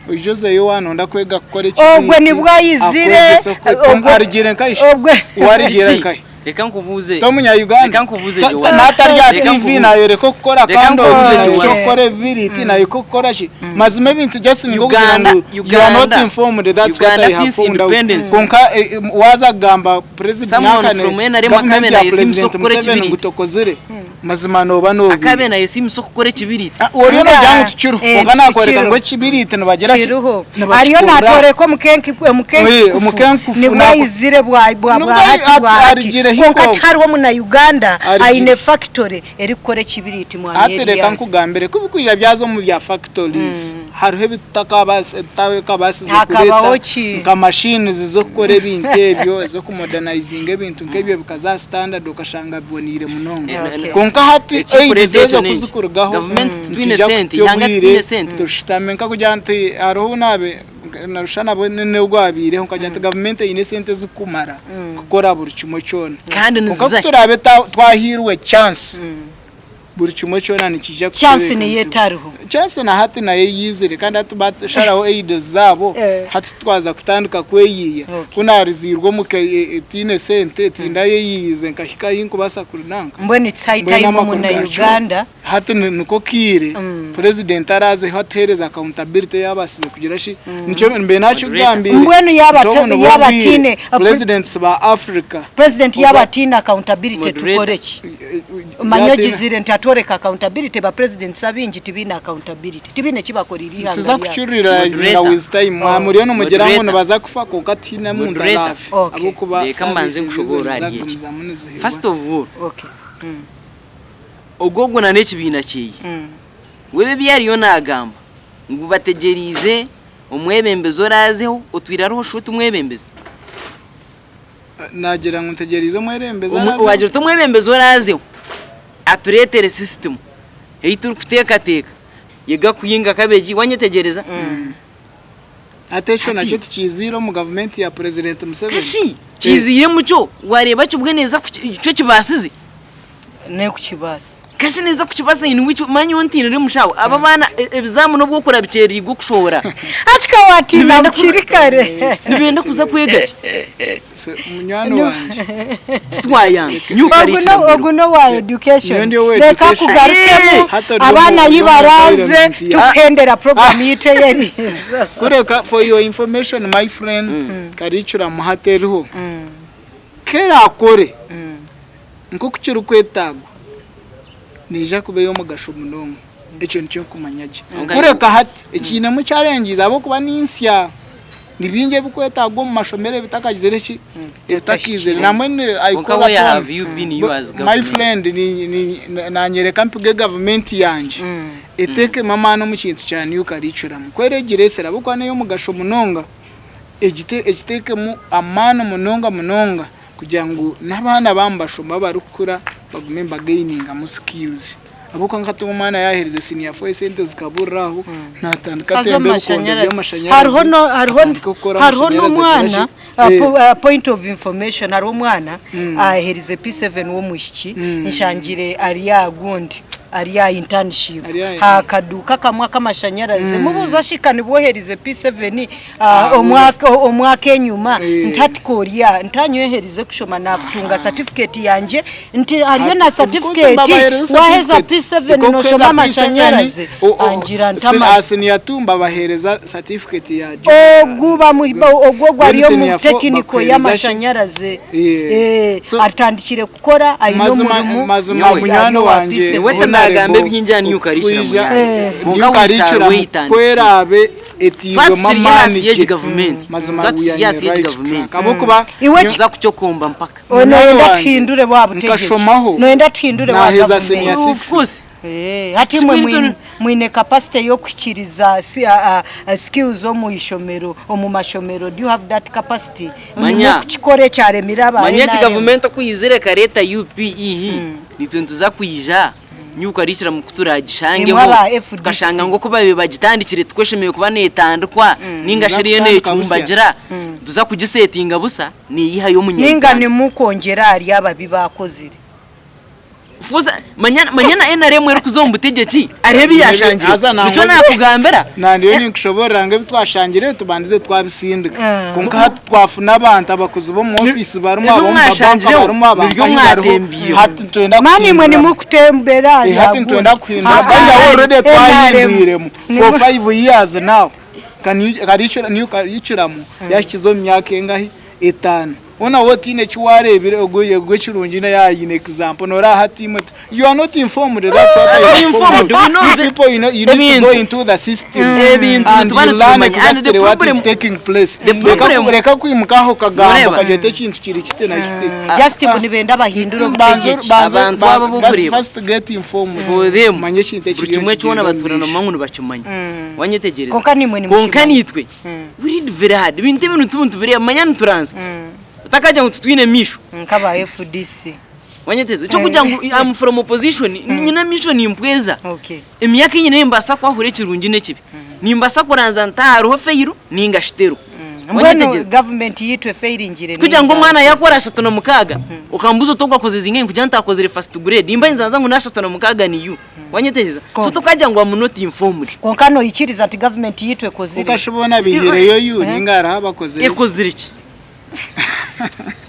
Oije ozeyo waanonda kwega kukora Ogwe ekibiriiti, nibwo aizire, akwegyese okwe- ogwe- arugire nkahi shi? ogwe- We arugire Eki, nkahi? Reka nkubuuze. Ti omunya-Uganda? Reka nkubuuze Ta- Joanna. N'atari aha Reka TV nkubuuze. naayoreka okukora Reka candles, nkubuuze naayoreka Joanna. okukora ebibiriiti, naayoreka okukora ki. Mazima ebintu just ni nk'okugira Uganda- ngu you are not Uganda- informed, that's what Uganda I have since found out. independence. Kwonka eh, eh, waaza kugamba president Someone nankane from NRM government akabe ya nayesimisa president okukora Museveni ngu ekibiriiti. tokozire, mazima nooba noobiire. Akabe nayesimisa okukora ekibiriiti. Ah, Oriyo noogira ngu tikiriho, Eh, kwonka naakworeka tikiriho. ngu ekibiriiti nibagira ki? Kiriho. Nibakikora. Ariyo natworeka omukenkufu Eh, omukenkufu nibwo nako- aizire bwa bwa Nibwo bwa hati bwa hati arigireho kwonka ikooko. tihariho omuna Uganda Arigire. aine factory erikukora ekibiriiti mwami Hati reka Elias. nkugambire ku birikwija byaza omu bya factories hariho ebi tutakabaasize Hakabaho kureeta ki? nka machines z'okukora ebintu ebyo ez'okumodernizinga ebintu nk'ebyo bikaza aha standard okashanga biboneire munonga. Okay. Kwonka hati Ekirikureeta aids ekyo ezo n'enki? kuzikurugaho Gavumenti titwine nitwija sente, kuhitsya ihanga obwire titwine sente. tushutame nkakugira nti hariho obu naabe Noshusha nabwo n'ogwabiireho nkagira nti gavumenti eine esente ezirikumara kukora buri kimwe kyona. Kandi Kwonka niziza ku turaabe twahairwe chance buri kimwe kyona nikiija Chance niyo etariho. Chance na hati nayo eizire kandi hati basharaho aids zaabo hati twaza kutandika kweyiiya. Ku naaruziirwe omuka tiine sente tindayeyiiyize nkahika ahi nkubaasa kurinanka. Mbwenu it's high Mbwenu time amakuru omuna gakyo. Uganda. Hati niko kaire purezidenti araazeho atuheereze accountability ei abaasize kugira shi. Nikyo mbaire naakikugambiire Mbwenu yaaba nti obu nibwo yaaba bwire atiine purezidentisi ba Africa President oba yaaba atiine accountability Moderator. tukore ki? Manya ogizire nti atworeka accountability ba presidents abaingi tibaine accountability tibaine eki bakoreire eihanga Nituza ryabo. kukirealizinga Moderator. with time. Mwamuriyo nimugira ngu Moderator. nibaza kufa kwonka tihaine muntu Moderator. araafe Okay. ahabw'okuba Reka mbanze services ezo nkushoboorore niziza ahari eki. kugumizamu niziheebwa. First of all, Okay. Ogwo ogwo na n'ekibiina kyeye. We ebi ariyo naagamba ngu bategyereize omwebembezi oraazeho otwire ariho shuwa ti mwebembezi? Naagira ngu ntegyereize omwebembezi araazeho. Waagira oti omwebembezi oraazeho atureetere sisitimu ei turikuteekateeka yega kuhinga kabegi wanyetegyereza? Hati ekyo Hati. nakyo tikiiziire omu gavumenti ya Purezidenti Museveni? Kashi kiiziiremu kyo waareeba kyo mbwenu eza kyo kibaasize. N'ekukibaasa. Kashi neeza kukibaasa in which manya nyowe ntiinire mushaho aba abaana ebizaamu n'obu okura bikyereriirwe okushohora. Hati ka waatiina Nibenda kuza bukiri kare. nibenda kuza kwega ki? So, munywani wangye. Titwayanga. Nyowe Ogu karikira no- mbwenu. ogu n'owa education. Nyowe ndi owa Reka education. akugarukemu Hati ori omu- abaana ori ahi omu baraaze environment ya- tukuhendera program yaitu ey'eriizo. Kureka for your information my friend, curriculum hati eriho. Ku eraakore nk'oku kirikwetaagwa, neija kuba ey'omugasho munonga. Ekyo nikyo nkumanya gye. Kureka hati ekiinemu challenges ahabw'okuba ni nsya, ni bingi ebikwetaagwa omu mashomero ebitakagizire ki, ebitakaizire. Nambwenu I Kwonka call where upon have you been you as my government? friend nanye reka mpige gavumenti yangye eteekemu amaani omu kintu kya new curriculum. Ku eregireesire ahabw'okuba n'ey'omugasho munonga, egiteekemu amaani munonga munonga kugira ngu n'abaana baaba nibashoma barikukura bagume nibagainingamu skills. Ahabw'okuba nka hati omwana yaaherize siniya fo esente zikaburira aho, naatandika Haza atemba omu ebikondo mashanyarazi. by'amashanyarazi, Hariho no- hariho atandika kukora hariho amashanyarazi n'omwana agira ki? point of information hariho omwana aherize P7 w'omwishiki nshangire ari aha gundi ari aha internship Ari aha- aha kaduuka kamwe ak'amashanyarazi mubuuza shi ka nibwo oherize P7 Omwaka omwaka enyuma nti hati k'orya ntanyoherize kushoma nafutunga certificate yangye nti hariyo na certificate waheza P7 noshoma amashanyarazi angira nti amazi. Senior 2 mbabahereza certificate ya Ogu bamuha ogwo ogwo ari omu technical y'amashanyarazi atandikire kukora aine omurimo Mazima munywani wangye Nyowe tinagamba ebyingi new curriculum yange kwonka we shall wait and ku see. eraabe etairwemu Twaba tukiri amaani ahansi y'egi gye gavumenti, mazima twaba we tukiri are in ahansi the y'egi right gavumenti, track ahabw'okuba Iwe nituza kukyokomba mpaka. Oyo munywani noyenda wangye tuhindure bwa butegyeki. nkashomaho Noyenda tuhindure bwa naaheza gavumenti. senior Of six. course. Eh, hati imwe Sibwine mwine, mwine capacity y'okuhikiriza si, a, a, skills omu ishomero, omu mashomero. Do you have that capacity? Manya. Nimwe kukikora ekyaremire aba Manya egi NRM. gavumenti oku eyizire ekareeta UPE, naitwe nituza kwija new curriculum ku turagishangeho Imwe aba FDC. tukashanga ngu oku baabaire bagitandikire tikwo eshemereire kuba neetandikwa nainga shi eriyo Niza kutandika busya. neecumbagira, nituza kugisetinga busa neeyihayo Ninga omunya-Uganda. nimukwongyera ahari abo abu baakozire. Fuuza, manya manya na NRM erikuza omu butegyeki hariho ebi yaashangire. Haza nangwa- Nikyo naakugambira. Nandiyo ninkushoboorora ngu ebi twashangire tubandize twabisindika. Kwonka hati twafuna abantu abakozi b'omu ofiisi barimu, Ebi ab'omu mabanka mwashangireho barimu, nibyo abankahi bariho. mwatembiireho. Hati nitwenda Mani imwe kuhindura. nimukutembera Eh, hati nitwenda kuhindura. By the way, already twahindwiremu for 5 years now. New curriculum yahikize omu myaka engahi? Etaano. Hoona waaba otiine eki waareebire ogwo ekirungi yaayine example nooreeba hati imwe you are not informed that's what I Informed, informed we know you people you know you need to go ebintu. into the system Ebintu and nituba you learn nitumanya. And the exactly what is problem- taking place. the Reka problem- reka kwimuka aho okagamba Noreeba? okagira oti ekintu kiri kiti na kiti. Just mbu nibenda bahindure obutegyeki. Abantu abo b'okureeba. First get informed. For them, Manye ekintu buri ekiriyo kimwe kyona nikigyenda omu batuura maisho. ngu nibakimanya. Wanyetegyereza? Kwonka naimwe Kwonka nimukimanya. naitwe, we read very hard. Ebintu ebi nituba nitubireeba, manya nituranzya. Otakagira ngu titwine maisho. Nk'aba FDC. Wanyetegyereza? Eky'okugira ngu I'm from opposition, nyine amaisho nimpweza. Okay. Emyaka ei nyine nimbaasa kwahura ekirungi n'ekibi. Nimbaasa kuranza nti aha hariho feyiro nainga shi teriho. Mbwenu Wanyetegyereza? gavumenti yaitu efeiringire Kugira ngu ninga? omwana yaakora 36, okambuuza oti ogu akoze zingahi nkugira nti akozire first grade, nimba ninzanza ngu na 36 ni U. Wanyetegyereza? So tokagira ngu am not informed. Kwonka noikiriza nti gavumenti yaitu ekozire? Kwonka shi boona baihireyo U ninga hariho abakozire ki? Ekozire ki?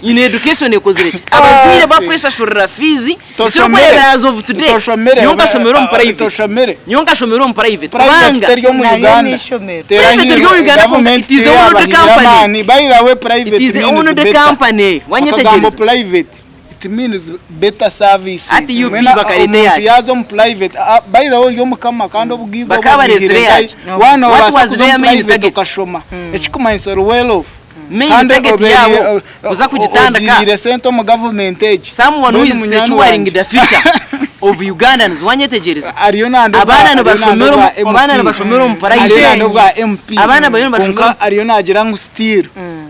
In education ekozire ki? Abazaire bakweshashurira fees, ekirikureebera as of today, Toshomire, nyowe nkashomera omu private. Toshomire. Nyowe nkashomera omu private Private kubanga teri omu Nariyo Uganda. n'eishomero. Tera Private eri omu Uganda kwonka government it is owned teyabahire company. amaani. By the way, private It is means owned better. company. Akagambo Wanyetegereza? private it means better services. Hati UP Mwena bakareta omuntu eyaki? yaaza omu private, by the way ori omukama kandi obugaiga obwo Bakabareetsire bwihire eyaki? nkahi? Waaba What noobaasa was kuza their omu main private target? okashoma ekikumanyisa ori well off. Main Kandi target obeire- yaabo kuza kugitandika. Ogiirire sente omu government egi. Someone who Mbwenu is munywani securing wangye. the future of Ugandans wanyetegyereza? Ariyo nanda obwa- Abaana ariyo nanda nibashomera obwa omu- abaana MP. nibashomera omu private. Ariyo nanda obwa MP. Abaana bariyo nibashomera Kwonka ariyo nagira ngu still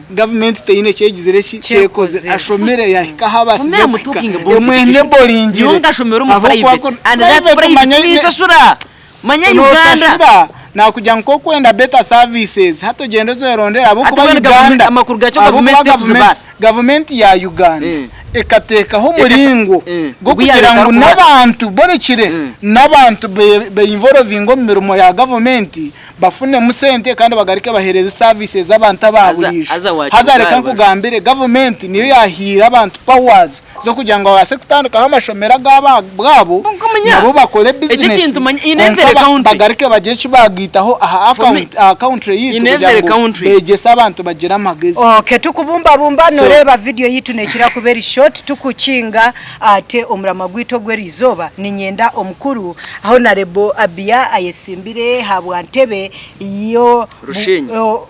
government teine ekyegizire ki kyekozire. Ashomire yahika ahu abaasize For me, I'm kuhika. talking about Emwe education. eneboringire. Nyowe nkashomera omu Ahabw'okuba private. And that private private omanye ninshashura. Manya Uganda. Noshashura nakugira ngu kokwenda better services hati ogyende ozerondere Hati ahabw'okuba mbwenu Uganda amakuru gakyo ahabw'okuba gavumenti tekuzibaasa. gavumenti ya Uganda ekateekaho omuringo gw'okugira Ogu ngu yaareka arikubaasa. n'abantu borekire n'abantu be involvinga omu mirimo ya gavumenti bafunemu sente kandi bagaruke baheereze services abantu aba Haza- buriijo. haza wakiruga Haza reka aha rubaju. nkugambire gavumenti niyo yaahaire abantu powers z'okugira ngu babaase kutandikaho amashomero agabo bwabo Kwonka Manya, Nabo bakore ekyo bizinesi ekintu manya, in kwonka every ba- country. bagaruke bagire eki baagaitaho aha For me, account aha country yaitu in kugira every ngu country. beegyese abantu bagire amagezi. Okay, tukubumbabumba So- noreeba video yitu nekira kuba eri short tukukinga ate omurama gwaitu ogw'erizooba ninyenda omukuru Honarebo Abia ayesimbire ha bwa ntebe yo Rushenyi. o-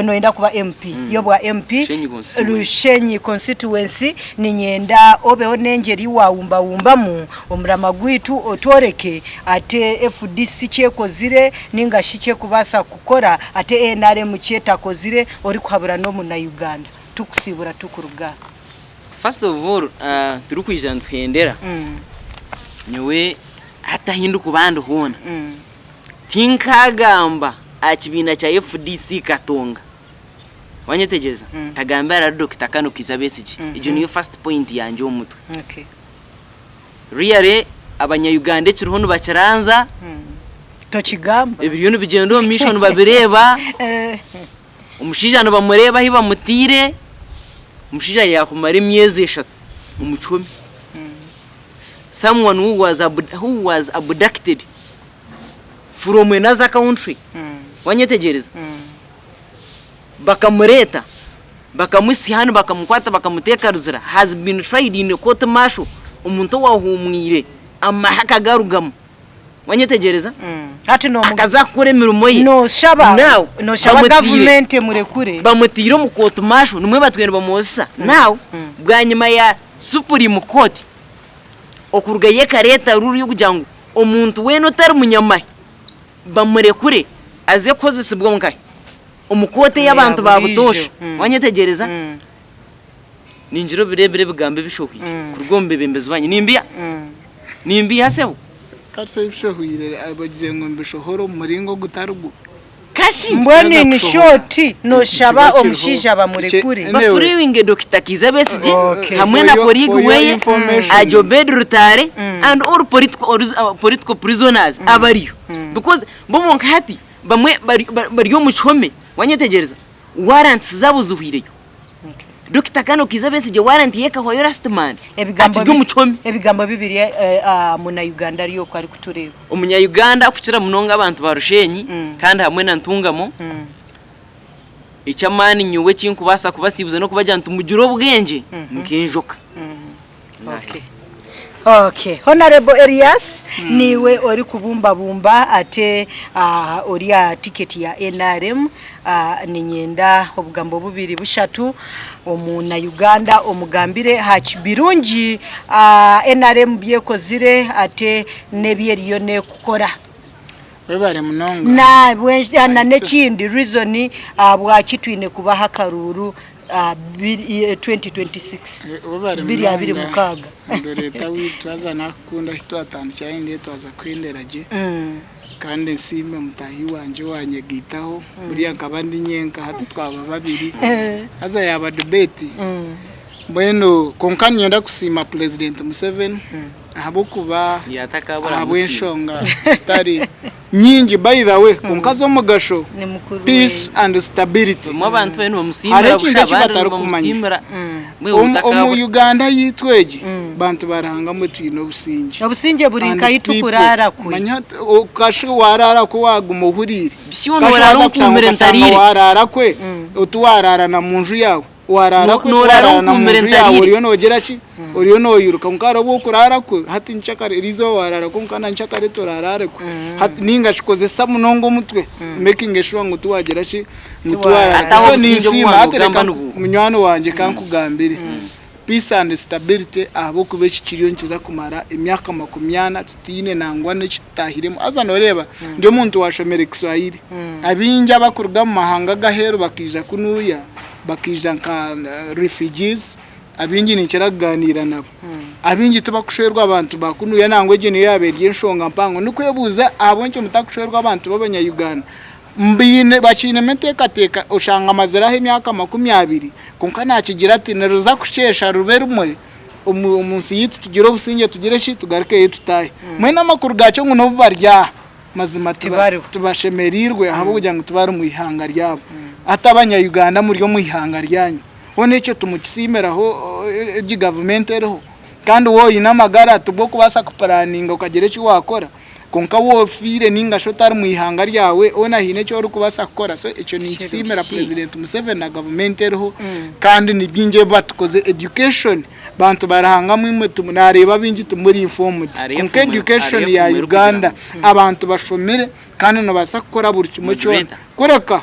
Noyenda kuba MP y'obwa MP Rushenyi constituency. Rushenyi constituency ninyenda obeho n'engyeri ei wawumbawumbamu omurama gwaitu otworeke ate FDC kyekozire ninga shi kyekubaasa kukora ate nrm kyetakozire orikuhabura n'omuna Uganda. Tukusiibura tukuruga. First of all turikwija nituhendera nyowe hati ahi ndikuba ndi hoona Tinkagamba aha kibiina kya FDC Katonga. Wanyetegyereza? Ntagambire ahari Dokita Kano Kiiza Besigye. Egyo niyo first point yangye omu mutwe. Really abanya Uganda ekiriho nibakiranza, Tokigamba. ebiriyo nibigyenda omu maisho nibabireeba, omushaija nibamureeba ahi bamutaire, omushaija yaakumara emyezi eshatu omu kihome. Someone who was who was abducted from another country wanyetegyereza bakamureeta bakamusiha hanu bakamukwata bakamuteeka ruzira has been tried in a court martial omuntu owahumwire amahe akagarugamu wanyetegyereza Hati nomu akaza kukora emirimo ye noshaba Now, noshaba bamutiire. gavumenti emurekure bamutiire omu court martial nimwe batwire nibamwozesa now bwanyima ya supreme court okurugayo ekareeta rule y'okugira ngu omuntu weena otari munyamahe bamurekure aze kuhozesibwa nkahe? Omu kooti ey'abantu ba butoosha. Wanyetegyereza? Ningira obireebire ebigambo ebishohwire kuruga omu beebembezi banyu. Nimbiha? Nimbiha sebo? Kasi ebishohwire ogize ngu nibishohora omu muringo ogutari gwo. Kashi! Mbwenu in short noshaba omushaija bamurekure. Anyway. Bafreeinge Dokita Kiiza Besigye Okay. hamwe For na your- colleague for your weye information. Ajobed Rutare and all political, political prisoners abariyo because bo bonka hati bamwe bari, bari, bari omu kihome wanyetegyereza warrants zaabo zihwireyo. Dokita Kano Kiiza Besigye warrant ye ekahwayo last month Ebigambo akiri omu kihome. Ebigambo bibiri eh, ah, muna Uganda ari oku arikutureeba. Omunya Uganda kukira munonga abantu ba Rushenyi kandi hamwe na Ntungamo, eky'amaani nyowe eki nkubaasa kubasiibuza n'okubagira nti mugire obwengye nk'enjoka. Naheza. Okay. Honorable Elias, niiwe orikubumbabumba ate ah, ori aha tiketi ya nrm ah, niinyenda obugambo bubiri bushatu Omuna Uganda omugambire aha birungi nrm byekozire ate n'ebi eriyo nekukora. Webare munonga. Na n'ekindi reason ahabwaki twine kubaha akaruuru 2026, Webare 2026. munonga Moderator waitu haza nakukunda ahu twatandikira nindeeba twaza kuhendera gye. Kandi nsiime mutaahi wangye owaanyegaitaho, buriya nkaba ndi nyenka hati twaba babiri, haza yaaba debate. Mbwenu kwonka niinyenda kusiima Purezidenti Museveni ahabw'okuba ahabw'enshonga zitari nyingi by the way kwonka z'omugasho, Ni mukuru peace and stability. Bamwe abantu bariyo nibamusiimira Hariho busha ekintu eki abandi batarikumanya. nibamusiimira mbwenu Omu otakabura. Uganda yaitu egi, bantu ba Ruhanga mwe twine obusingye. Obusingye buri And nka ahi people, tukuraara kwe. manya kashi waraara kwe waguma ohuriire. Bisi yoona Kashi oraara waza kushanga onkuumire okashanga ntariire. waraara kwe, oti waraara na munju yaawe. Waraara kwe, Noraara tiwaraara na onkuumire munju yaawe, ntariire. oriyo noogira ki? Oriyo nooyiruka. Kwonka hariho obu okuraara kwe, hati nkyakare eriizooba waraara kwe kwonka na nkyakare toraaraare kwe. Hati ninga shi kozesa munonga omutwe, making sure ngu tiwagira ki? Ngu tiwaraara Hati aho So obusinge obu ninsiima, hati waanogamba reka nibuuha? munywani wangye kankugambire. Peace and stability ahabw'okuba eki kiriyo nikiza kumara emyaka makumyana tutaine nangwa n'eki tutahiremu. Haza noreeba ndi omuntu owashomire Kiswahili, abaingi abakuruga omu mahanga ag'aheeru bakaija kunuuya bakaija nka refugees, abaingi ninkira kuganiira nabo. Abaingi tibakushwerwa abantu ba kunuuya nangwa egyo niyo yaaba eri enshonga mpango. Ndikwebuuza ahabw'enki mutakushwerwa abantu b'abanya Uganda? Mbaine bakiinemu enteekateeka oshanga amazire aho emyaka 20 kwonka naakigira ati niruza kusheesha rube rumwe omu nsi yaitu tugire obusingye tugire ki tugarukeyo tutaahe. Mbwenu amakuru gaakyo ngu n'obu bari aha mazima tibashemereirwe ahabw'okugira ngu tibari mu ihanga ryabo. Hati abanya Uganda muri omu ihanga ryanyu hoona ekyo timukisiimiraho egi gavumenti eriho? Kandi waaba oine amagara tibwo orikubaasa kupuraninga okagira eki waakora. Kwonka waaba ofiire nainga shi otari mu ihanga ryawe, hoona haine eki orikubaasa kukora. So ekyo ninkisiimira Purezidenti Museveni na gavumenti eriho kandi ni bingi ebi batukozire. Education, bantu ba Ruhanga mwimwe naareeba baingi timuri informed. Kwonka education ya Uganda abantu bashomire kandi nibabaasa kukora buri kimwe kyona. Kureka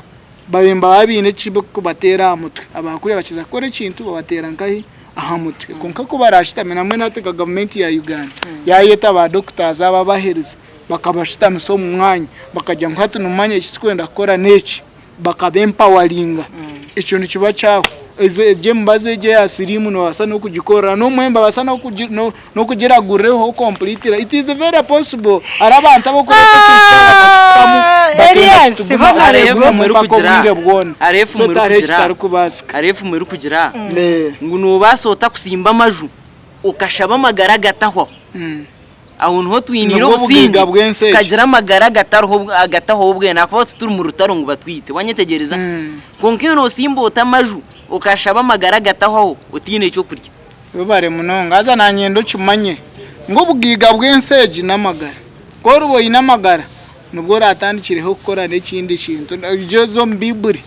babaire nibaba baine eki barikubateera aha mutwe. Abakuriya bakiza kukora ekintu babateera nkahi? Aha mutwe. Kwonka ku baraashutame na mbwenu hati nka gavumenti ya Uganda yaayeta ba doctors abo abaheereza bakabashutamisa omu mwanya bakagira ngu hati nimumanya eki turikwenda kukora n'eki, bakaba empawaringa ekyo nikiba kyahwa. Egyo emibazi egyo eya siriimu nibabaasa n'okugikorera n'obumwe nibabaasa n'okugiraguriraho completely. It is very possible hariho abantu abarikureeta ekintu kyabo bakakitamu bakenda kituguma mpaka obwire bwona. So tihariho ekitarikubaasika. Hariho efumu erikugira ngu noobaasa ota kusimba amaju okashaba amagara agatahwaho. Aho niho twiniire Nibwo obusingye bugaiga bw'ensi egi. tukagira amagara agatariho agatahwaho bwena ahakuba tituri mu rutaro ngu batwite. Wanyetegyereza? Kwonka iwe noosimba ota amaju okashaba amagara agatahwaho otaine ky'okurya. Webare munonga. Haza naanye nyenda okimanye ngu obugaiga bw'ensi egi n'amagara. Ku oriba oine amagara, nibwo oratandikireho kukora n'ekindi kintu. Oije oze omu Baiburi,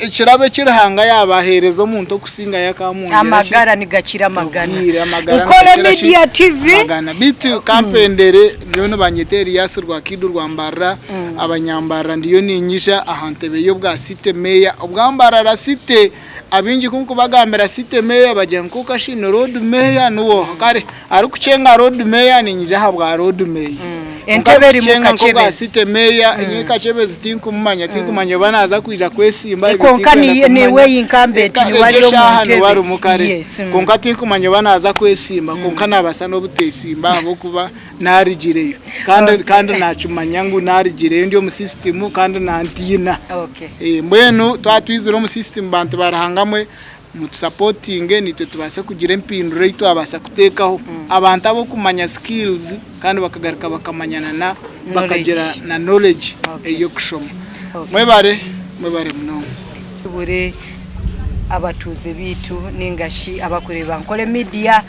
ekirabo eki Ruhanga yaabaheereza omuntu okusingayo akamwongyera ki? Amagara nigakira amagana. Obwire, amagara Nkole nigakira ki? Media TV. Amagana. Beitu kampendere, nyowe nibanyeta Erias Rwakiidu Rwambarara, Abanyambarara ndiyo niinyija aha ntebe y'obwa City Mayor obwa Mbarara City. Abaingi ku nkubagambira City Mayor bagira ngu kwonka shi ni Lord Mayor niwe oha? Kare arikukyenga Lord Mayor niinyija aha bwa Lord Mayor. Kwonka Entebe erimu arikukyenga nk'obwa Kakyebezi. City Mayor nyowe Kakyebezi tinkumumanya, tinkumanya oba naaza kwija kwesimba ebyo Kwonka tinkwenda niye kumanya. niwe incumbent Eka niwe egyo ari omu eshaaha niwe ntebe. arimu kare. Yes. Kwonka tinkumanya oba naaza kwesimba kwonka naabaasa n'obuteesimba ahabw'okuba Naarigireyo kandi kandi naakimanya ngu naarigireyo ndi omu sisitimu kandi nantiina. Okay. Mbwenu twaba twizire omu sisitimu bantu ba Ruhanga mwe mutusapotinge naitwe tubaase kugira empindura ei twabaasa kuteekaho. Abantu ab'okumanya skills kandi bakagaruka bakamanya na na bakagira na knowledge ey'okushoma. Mwebare, mwebare munonga. Tubure abatuuze baitu ninga shi abakureeba Ankole Media.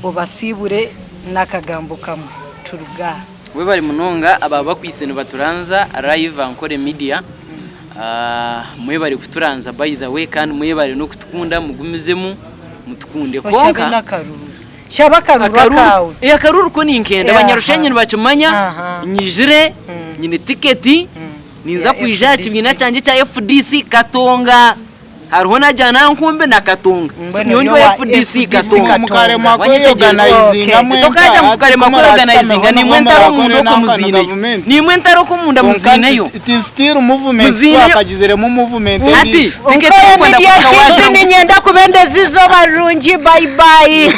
Obasiibure n'akagambo kamwe. Turuga aha. Webare munonga abo abakwitse nibaturanza live Ankole media mwebare kuturanza by the way kandi mwebare nokutukunda mugumizemu mutukunde Oshabe kwonka n'akaruru. Shaba akaruru akaawe. Akaruru ko ninkenda abanyarushenyi nibakimanya nyijire nyine tiketi ninza Ya kwija aha FDC. kibiina kyangye ekya FDC Katonga. Hariho na Janankumbi na Katonga. So Mbwenu nyowe ndi ori owa owa FDC FDC Katonga. Katonga. Mukaremwa Wanyetegyereza? kweyoganaizinga Okay. mwenka Tokaija ngu hati tukaremwa kumurashutamiho kweyoganaizinga nibwo nimwe ntari murakore omunda okwo nanka na muziineyo. gavumenti. Nimwe ntari okwo omunda Kwonka muziineyo. it is still movement Muziineyo. twakagiziremu movement Hati endiijo. tiketi Nkole erikwenda Media kuhika TV waagira ngu niinyenda kubendeza eizooba rirungi. Bye bye.